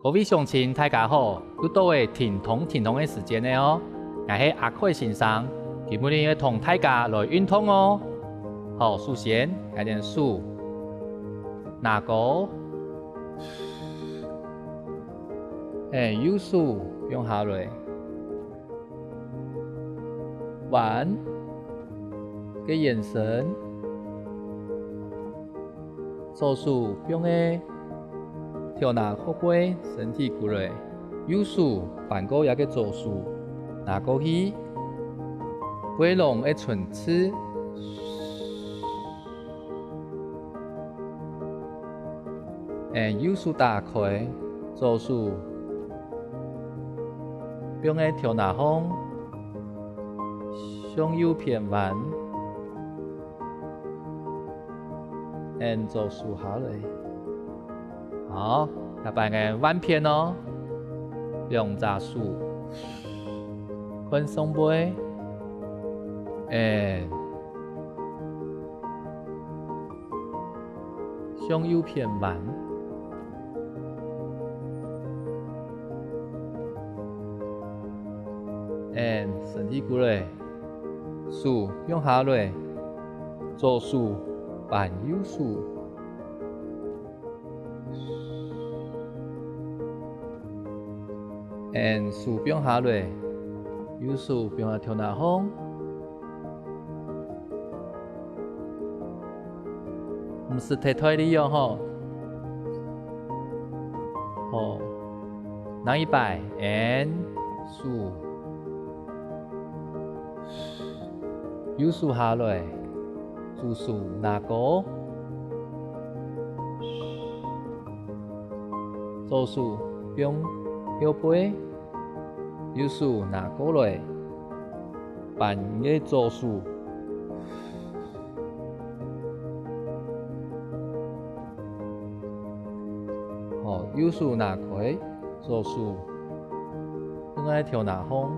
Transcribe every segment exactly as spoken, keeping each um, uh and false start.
各位鄉親，大家好，又到了停動停動个時間了哦。𠊎係阿凱先生，今晡日愛同大家來運動哦。好，首先，𠊎等手拿高，欸，右手放下來。 彎个圓身，左手放个頭那後背，身體跍落，右手扳過這个左手，拿過去，背囊个伸直。 欸，右手打開，左手放个頭那項，向右片彎，欸，左手下來。好，下擺个換片哦，兩隻手，看上背，欸， 向右片彎。And身體跍落，手放下來，左手扳右手。 And手放下來，右手放下頭那項。毋使忒大力哦吼。好，另一擺，and手。 右手下來，左手拿高，左手放後背，右手拿過來，扳个左手。好，右手拿開，左手，另外頭那項。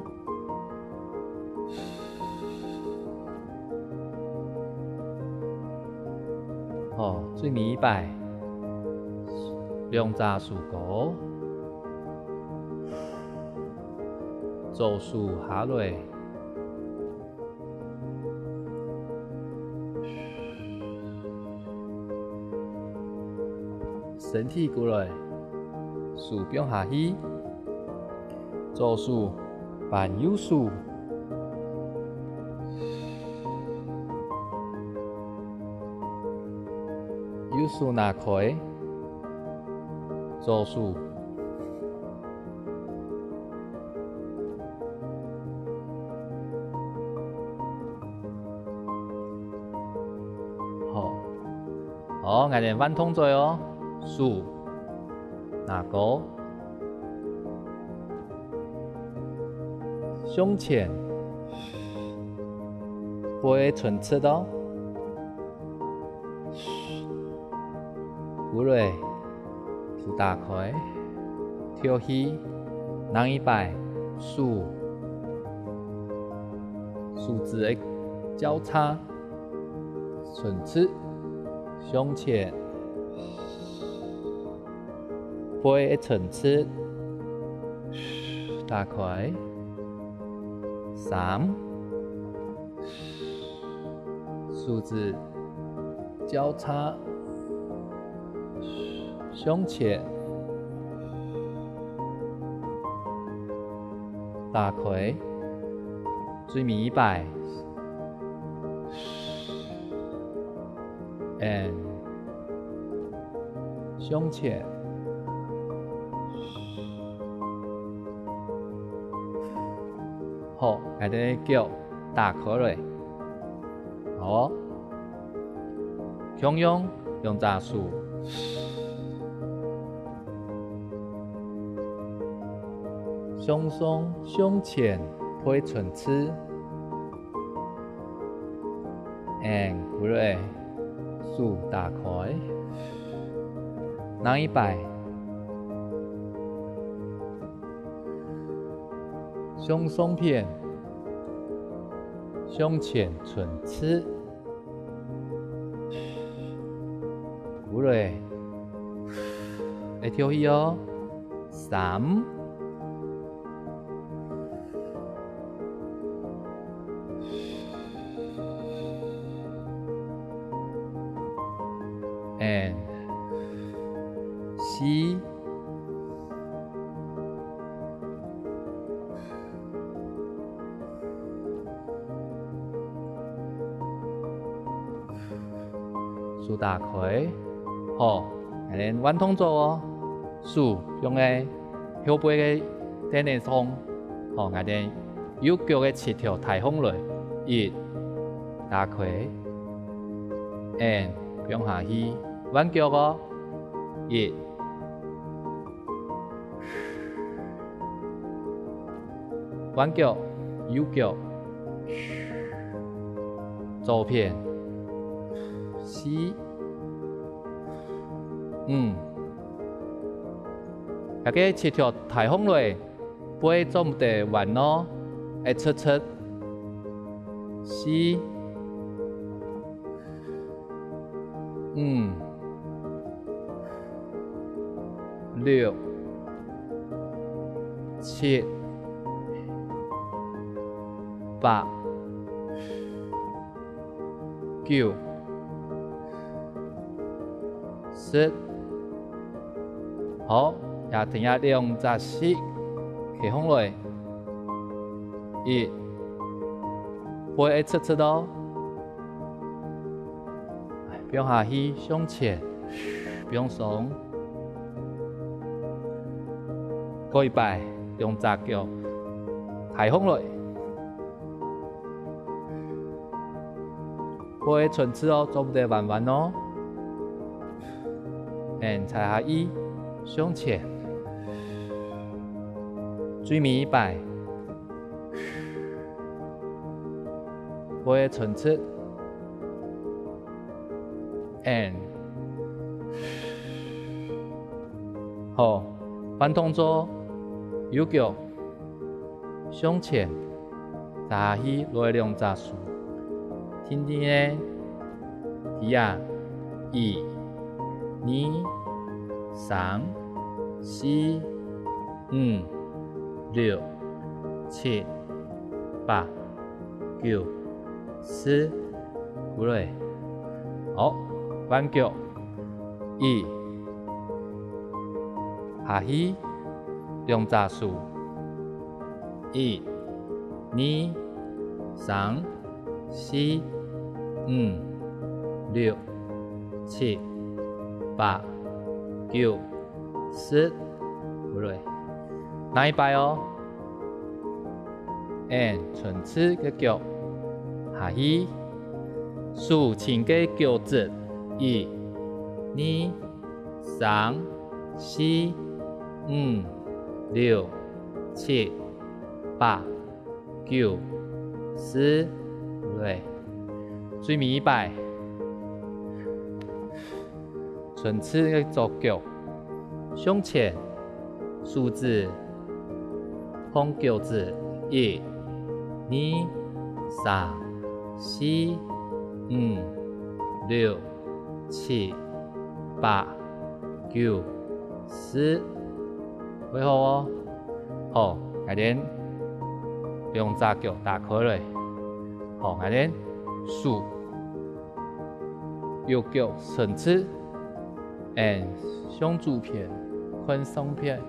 好，最尾一擺，兩隻手高，左手下來。 身體過來，手放下去，左手扳右手，右手拿開，左手。 好，好，𠊎等換動作哦。手拿高，向前，背伸直哦。 跍落，手打開，跳起，另一擺，手，手指个交叉，伸直，向前，背个伸直，打開，三， 手指交叉，向前，打開，最尾一擺，and向前。 好，𠊎兜腳打開來。好，共樣兩隻手，向上、向前，背伸直。 And跍落，手打開。另一擺，向上片，向前伸直。跍落，愛跳起哦。三。And四。 手打開。好，𠊎等換動作哦。手放在後背个凳仔上。好，𠊎等右腳个膝頭抬䟘來。一，打開。And，放下去。換腳哦。一， 換腳，右腳，左片，四，五。這个膝頭抬䟘來，背做毋得彎哦，愛直直。四， 五、六、七、八、九、十。好，也跈這兩隻膝，企䟘來。一，背愛直直哦。 放下去，向前，放鬆。過一擺，兩隻腳抬䟘來，背伸直哦，做毋得彎彎哦。And，踩下去，向前。最尾一擺，背伸直。 And，好，換動作，右腳向前，踏下去，摎兩隻手，定定仔，一啊，一、二、三、四、五、六、七、八、九、十，過來。好，換腳。一，下去，兩隻手。一、二、三、四、五、六、七、八、九、 十，過來。下一擺哦。And，伸直个腳，下去，手伸个腳趾，一、二、三、四、五、六、七、八、 九、十，對。最尾一擺，伸直个左腳，向前，手指，放腳趾，一、二、三、四、五、六、七、八、九、十，會好哦。 好，𠊎等兩隻腳打開來。好，𠊎等手，右腳伸直，and向左片，看上片。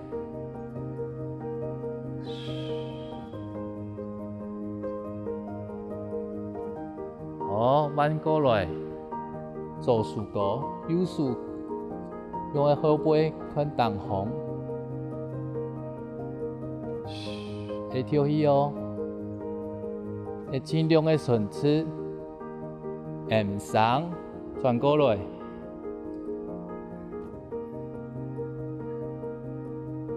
好，彎過來，左手高，右手 用个後背看頂項，噓，愛跳起哦，愛盡量个伸直，and上，轉過來，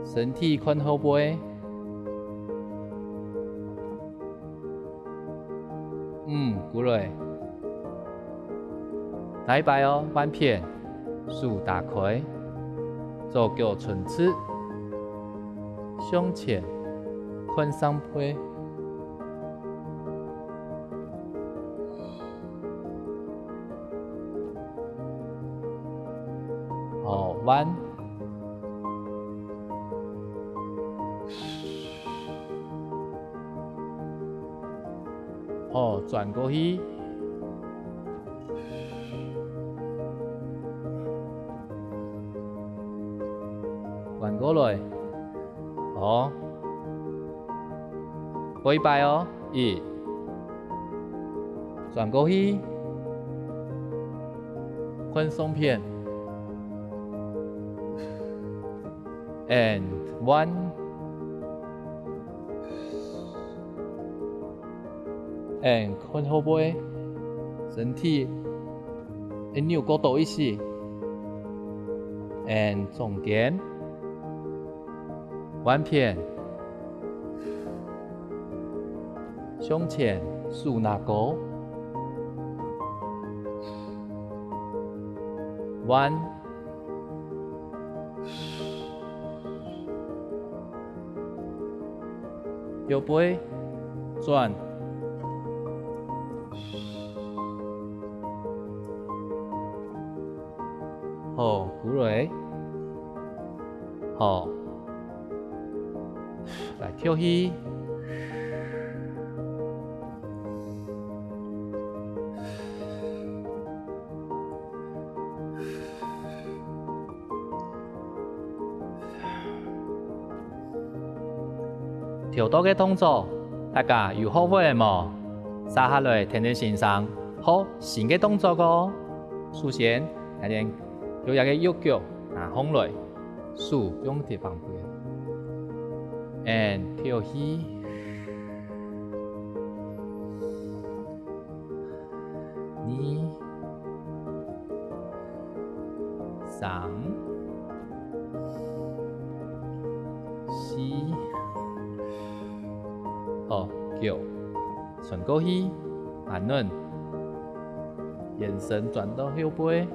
身體看後背。 嗯，過來。下一擺哦，換片，手打開，左腳伸直，向前，看上背。好，彎。轉過去。 彎過來。好。過一擺哦，一。轉過去。看相片。And one。 And看後背，身體會扭角度一息。And中間，換片，向前手拿高。One。 後背，轉。好，過來。好。來，敨氣。 頭到个動作，大家有學會無？接下來，跈等先生學新个動作哦。首先，𠊎兜用這个右腳拿䟘來，手放在旁邊，and敨氣。 二、三、四，好，腳伸過去，還能，圓身轉到後背。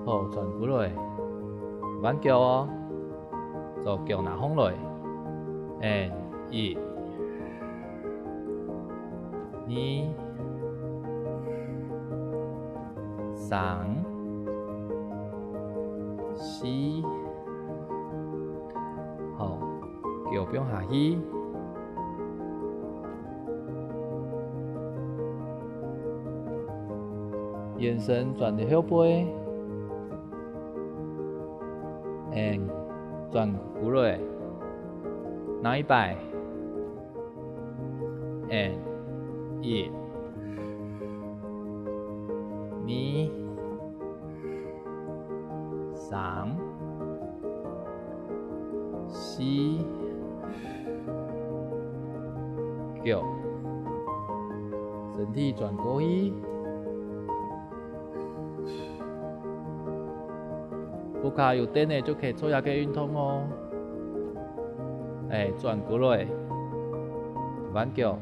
好，轉過來，換腳哦。 左腳拿䟘來，and一、二、三、四，好，腳放下去，圓身轉到後背。 And轉過來，拿一擺。And一、二、三、四，腳，身體轉過去。 屋下有凳仔就可以做這个運動哦。欸，轉過來，換腳。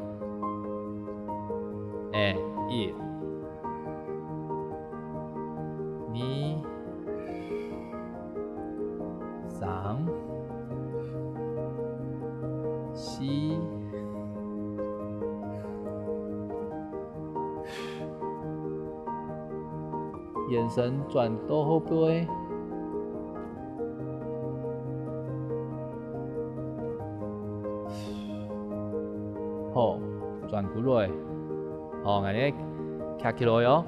欸，一、二、三、四。 圓身轉到後背。好，轉過來。好，𠊎兜徛起來哦。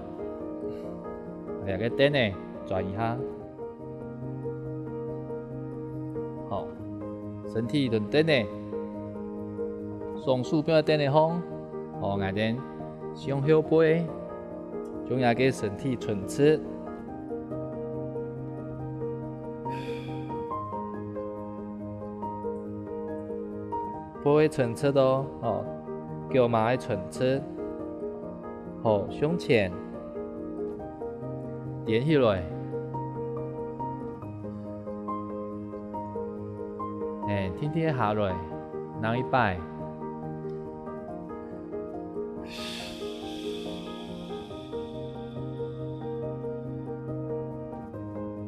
這个凳仔轉一下。 好，身體蹲凳仔，雙手放在凳仔項，好，𠊎兜向後背，將這个身體伸直。背伸直哦，好，腳嘛愛伸直。好，向前。 踮起來。欸，定定下來，拿一擺。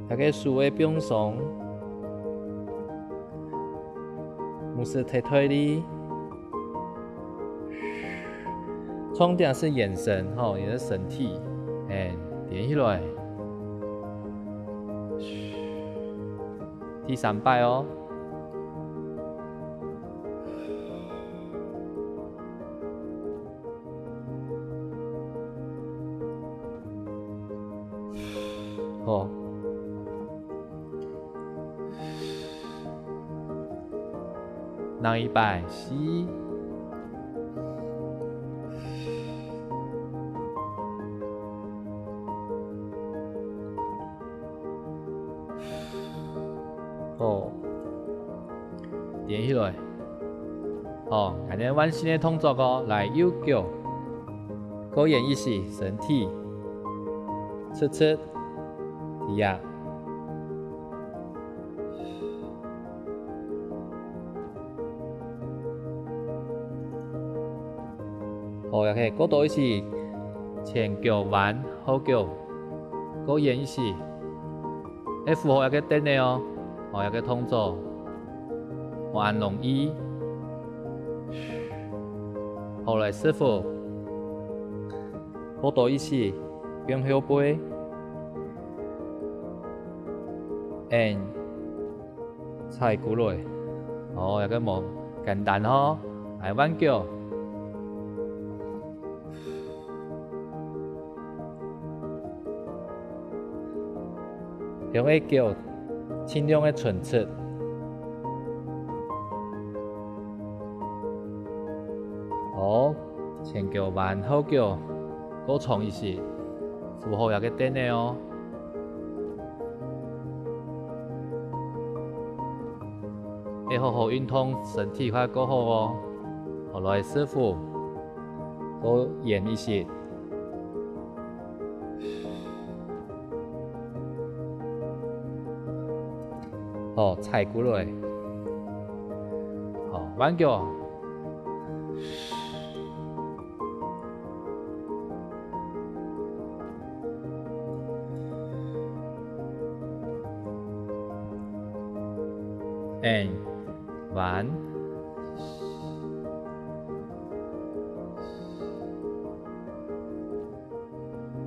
大家手愛放鬆，毋使忒大力。 重點係圓身，吼，你的身體，欸，踮起來。第三擺哦。好。另一擺，吸。好。 踮起來。好，𠊎等換新个動作哦，來右腳，過延一息，身體，直直，這樣。好，也可以過多一息，前腳彎，後腳，過延一息。 愛符合這个凳仔哦，哦，這个動作，無恁容易。好，來，師傅，過多一息，放後背，and 踩過來。哦，這个無簡單哦，來，換腳。 兩个腳盡量个伸直。好，前腳彎，後腳過長一息，符合這个凳仔哦。 愛好好運動，身體會較好哦。好，來，師傅，過延一息。好，踩過來。好，換腳。 and彎。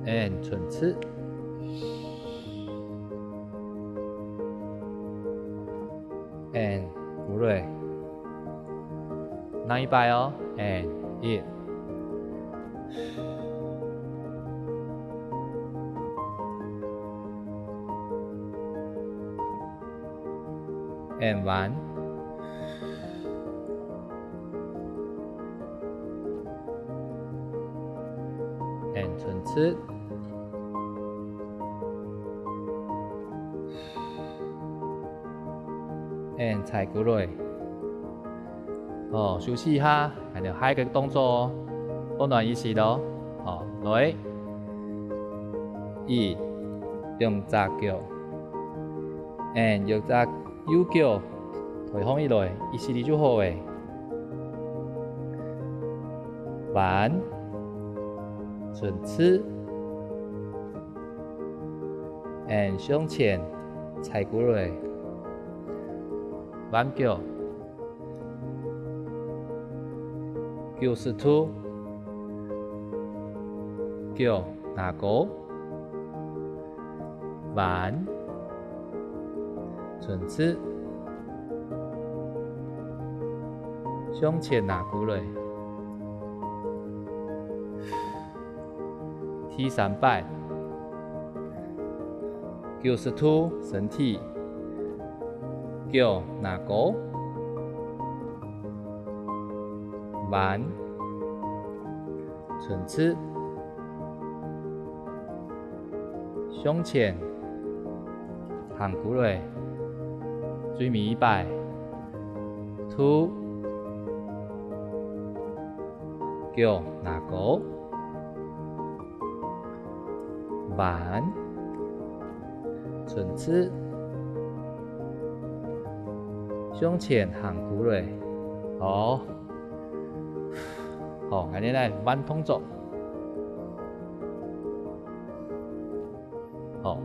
and伸直。and過來。另一擺哦，and一。and彎。 and伸直。and踩過來。哦，休息一下，𠊎等下一个動作哦，溫暖一息哦。哦，來。一，兩隻腳。and右隻 右腳抬䟘起來，一息仔就好了。彎，伸直，and向前，踩過來，彎腳，九十度，腳拿高。 彎，伸直，向前拿過來。第三擺，九十度身體，腳拿高，彎，伸直， 向前，行過來，最尾一擺，two，腳拿高，彎，伸直，向前行過來，好。 好，𠊎等來換動作。好，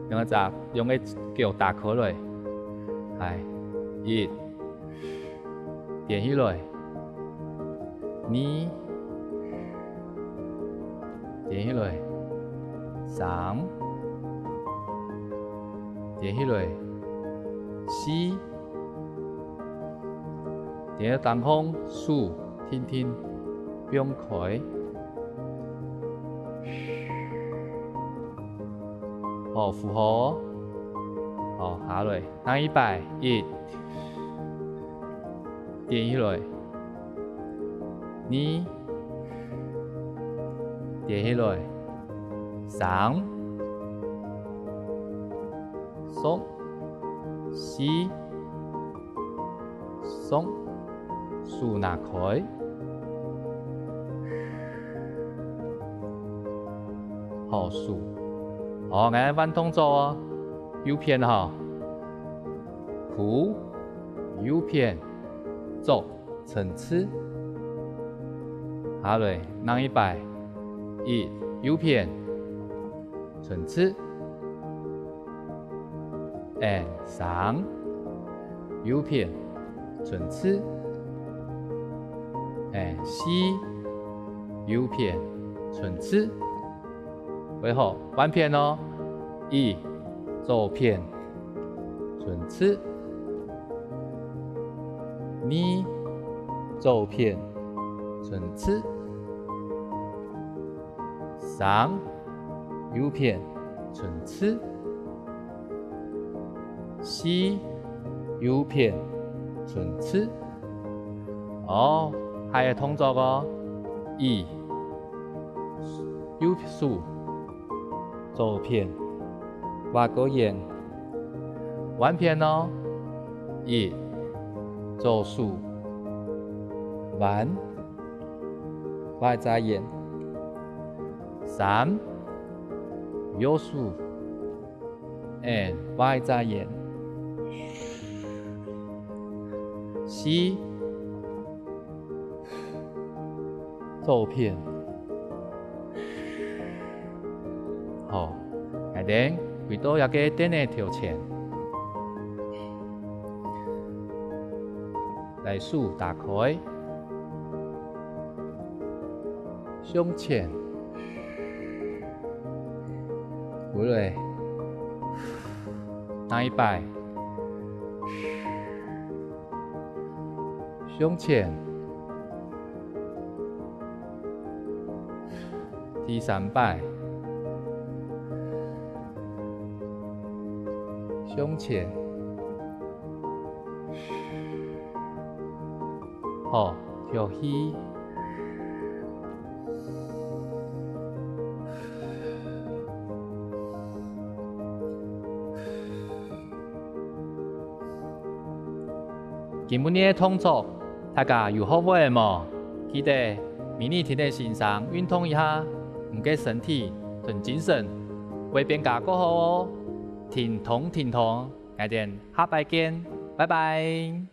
用一隻，用个腳打開來。來，一，踮起來。二，踮起來。三，踮起來。四， 踮个當項手定定放開。好，扶好哦。好，下來，另一擺，一，踮起來，二，踮起來，三，鬆，四，鬆，手拿開。好，手。好，𠊎換動作哦。右片吼，跍，右片，做，伸直。下來，另一擺，一，右片，伸直。 and三，右片，伸直。and四，右片，伸直。會好，換片哦。一，左片，伸直。二，左片，伸直。 三，右片，伸直。四，右片，伸直。哦，還有動作哦。一，右手，左片，畫個圓。換片哦。一，左手，彎，畫隻圓。 三，右手，and畫隻圓。四，左片。好，𠊎兜回到這個凳仔頭前。來，手打開。 向前。過來。另一擺。向前。第三擺。向前。 好，敨氣。今晡日个動作，大家有學會無？記得每日天天先生運動一下，你个身體同精神會變加較好哦。停動，停動。 𠊎兜下擺見，拜拜。